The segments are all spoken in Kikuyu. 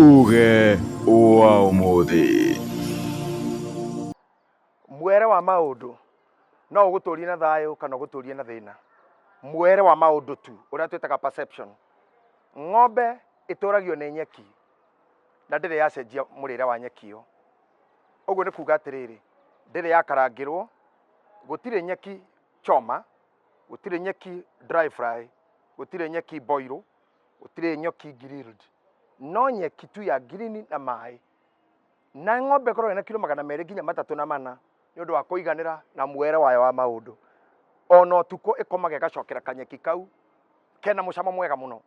Uge wa ũmũthĩ. Muoere wa maũndũ no ũgũtũrie na thayũ kana ũgũtũrie na thĩna. Muoere wa maũndũ tu ũrĩa twĩtaga perception. Ng'ombe ĩtũragio nĩ nyeki na ndĩrĩ yacenjia mũrĩre wa nyeki ĩyo. Ũguo nĩ kuga atĩrĩrĩ, ndĩrĩ yakarangĩrwo, gũtirĩ nyeki choma, gũtirĩ nyeki dry fry, gũtirĩ nyeki boil, gũtirĩ nyeki grilled. No nyeki tu ya green na maĩ. Na ng'ombe ĩkoragwo ĩna kiro 200 nginya 304 nĩ ũndũ wa kũiganĩra na muoere wayo wa maũndũ. Ona ũtukũ ĩkomaga ĩgacokera kanyeki kau kena mũcamo mwega mũno.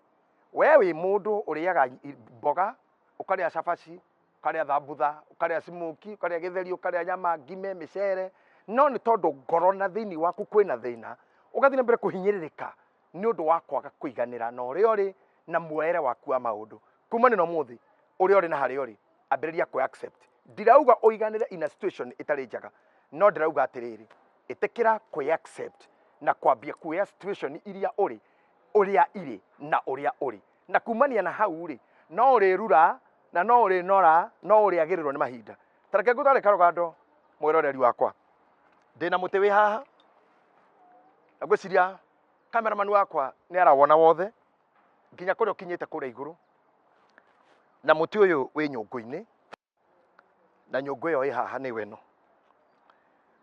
We wĩ mũndũ ũrĩaga mboga, ũkarĩa cabaci, ũkarĩa thambutha, ũkarĩa smokie, ũkarĩa gĩtheri, ũkarĩa nyama ngime, mĩcere, no nĩ tondũ ngoro na thĩinĩ waku kwĩna thĩna, ũgathiĩ na mbere kũhinyĩrĩrĩka nĩ ũndũ wa kwaga kũiganĩra na ũrĩa ũrĩ na muoere waku wa maũndũ. Kumania na ũmũthĩ, ũrĩa ũrĩ na harĩa ũrĩ, ambĩrĩria kũ accept. Ndirauga ũiganĩre in a situation ĩtarĩ njega, no ndĩrauga atĩrĩrĩ, ĩtĩkĩra kwĩ accept na kwambia kuoya situation iria ũrĩ, ũrĩa irĩ na ũrĩa ũrĩ. Na kumania na hau rĩ, no ũrĩrura na no ũrĩnora, no ũrĩagĩrĩrwo nĩ mahinda. Ta reke ngũtware karũgando mwĩroreri wakwa. Ndĩna mũtĩ wĩ haha, na ngwĩciria cameraman wakwa nĩ arawona wothe nginya kũrĩa ũkinyĩte kũrĩa igũrũ. Na mũtĩ ũyũ wĩ nyũngũ-inĩ, na nyũngũ ĩyo ĩ haha nĩyo ĩno.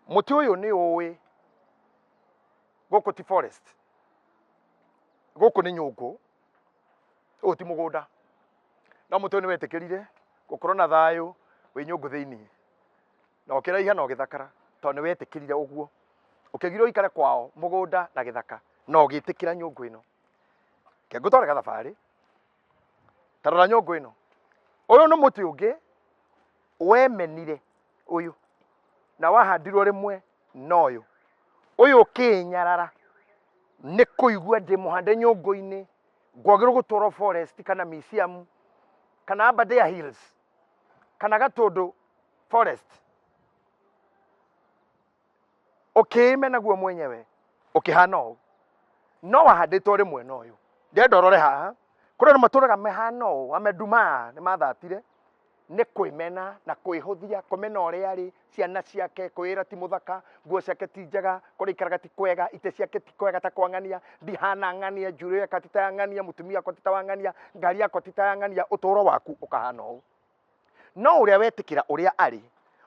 Mũtĩ ũyũ nĩ ũĩ gũkũ ti forest, gũkũ nĩ nyũngũ, ũyũ ti mũgũnda. No mũtĩ ũyũ nĩ wetĩkĩrire gũkorwo na thayũ wĩ nyũngũ thĩiniĩ, na ũkĩraiha na ũgĩthakara tondũ nĩ wetĩkĩrire ũguo. Ũkĩgirio ũikare kwao mũgũnda na gĩthaka, na ũgĩtĩkĩra nyũngũ ĩno. Reke ngũtware gathabarĩ, ta rora nyũngũ ĩno. Ũyũ nĩ mũtĩ ũngĩ wemenire ũyũ, na wahandirwo rĩmwe na ũyũ. Ũyũ ũkĩnyarara nĩ kũigua ndĩ mũhande nyũngũ-inĩ, ngwagĩrĩirwo gũtwarwo forest kana museum kana Aberdare Hills kana Gatũndũ forest. Ũkĩĩmena guo mwenyewe ũkĩhana ũũ, no wahandĩtwo rĩmwe na ũyũ. Ndĩrenda ũrore haha, kũrĩ andũ matũraga mahana ũũ, amedumaa nĩ mathatire nĩ kwĩmena na kwĩhũthia, kũmena ũrĩa arĩ, ciana ciake, kwĩĩra ti mũthaka, nguo ciake ti njega, kũrĩa aikaraga ti kwega, itĩ ciake ti kwega ta kwa ng'ania, ndihana ng'ania, njuĩrĩ yakwa ti ta ya ng'ania, mũtumia wakwa ti ta wa ng'ania, ngari yakwa ti ta ya ng'ania, ũtũũro waku ũkahana ũũ. No ũrĩa wetĩkĩra ũrĩa arĩ,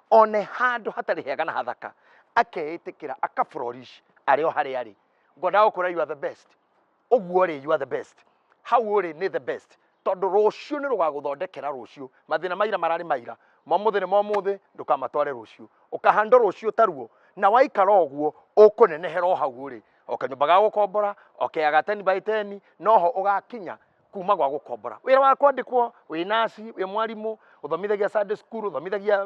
one handũ hatarĩ hega na hathaka, akeĩtĩkĩra, aka flourish arĩ o harĩa arĩ. Ngwendaga gũkwĩra you are the best. Ũguo ũrĩ you are the best. Hau ũrĩ nĩ the best. Tondũ rũciũ nĩ rũgagũthondekera rũciũ. Mathĩna ma ira mararĩ ma ira. Ma ũmũthĩ nĩ ma ũmũthĩ, ndũkamatware rũciũ. Ũkahandwo rũciũ taruo, na waikara ũguo, ũkũnenehera o hau ũrĩ. O kanyũmba ga gũkombora, o kĩaga ga ten by ten, noho ũgakinya kuma gwa gũkombora. Wĩra wa kwandĩkwo, wĩ naci, wĩ mwarimũ, ũthomithagia Sunday school, ũthomithagia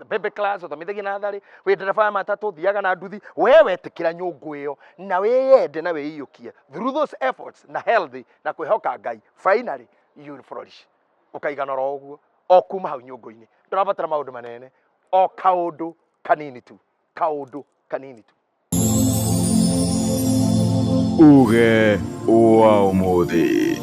baby class, ũthomithagia natharĩ, wĩ ndereba wa matatũ, ũthiaga na nduthi, we wetĩkĩra nyũngũ ĩyo na wĩyende na wĩiyũkie. Through those efforts na healthy na kwĩhoka Ngai, finally you will flourish. Ũkaigana oro ũguo, o kuma hau nyũngũ-inĩ. Ndũrabatara maũndũ manene, o kaũndũ kanini tu, kaũndũ kanini tu. Uge wa ũmũthĩ.